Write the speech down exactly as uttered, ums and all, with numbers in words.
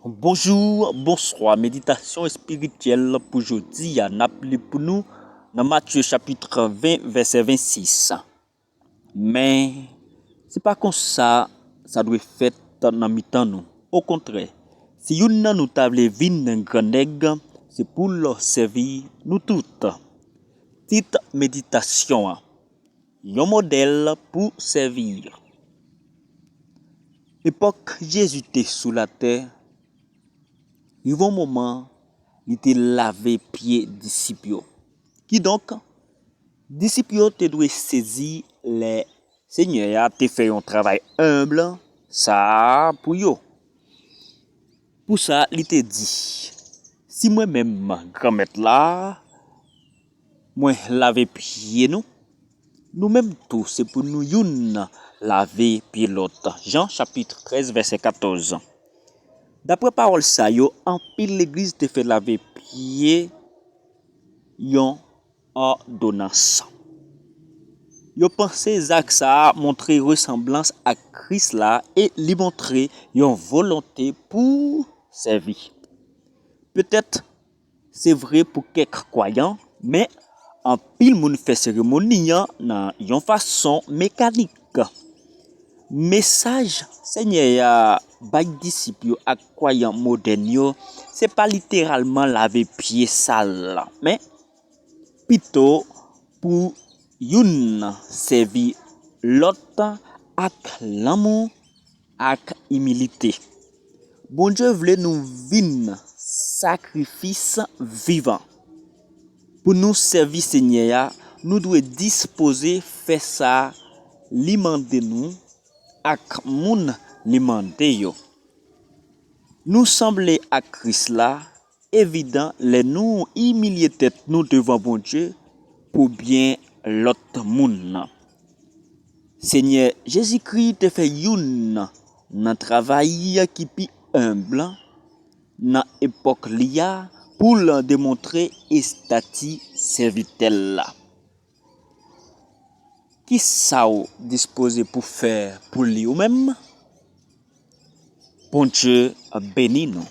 Bonjou, bonswa. Meditasyon espirityèl pou jodi a, n ap li pou nou nan Matye chapit ven, vèsè vennsis. Men, se pa konsa sa dwe fèt nan mitan nou. Okontrè, si youn nan nou ta vle vin gran nèg, se pou l sèvi nou tout. Tit meditasyon an: Yon modèl pou sèvi. Epòk Jezi te sou latè, rive yon moman, li te lave pye disip yo. Kidonk, disip yo te dwe sezi lè Senyè a te fè yon travay enb sa a pou yo. Pou sa, li te di: "Si mwen menm, Granmèt la, mwen lave pye nou, nou menm tou, se pou nou youn lave pye lòt." Jan chapit trèz, vèsè katòz. Daprè pawòl sa yo, anpil legliz te fè lave pye yon òdonans. Yo panse zak sa a montre resanblans ak Kris la e li montre yon volonte pou sèvi. Petèt, se vre pou kèk kwayan, men anpil moun fè seremoni an nan yon fason mekanik. Mesaj Senyè a bay disip yo ak kwayan modèn yo, se pa literalman lave pye sal, men pito pou youn sèvi lòt ak lanmou, ak imilite. Bondye vle nou vin sakrifis vivan. Pou nou sèvi Senyè a, nou dwe dispoze fè sa li mande nou ak moun li mande yo. Nou sanble ak Kris la evidan lè nou imilye tèt nou devan Bondye pou byen lòt moun nan. Senyè Jezikri te fè youn nan travay ki pi enb nan epòk li a pou l demontre estati sèvitè l la. Ki sa w dispoze pou fè pou li ou menm? Bondye beni nou.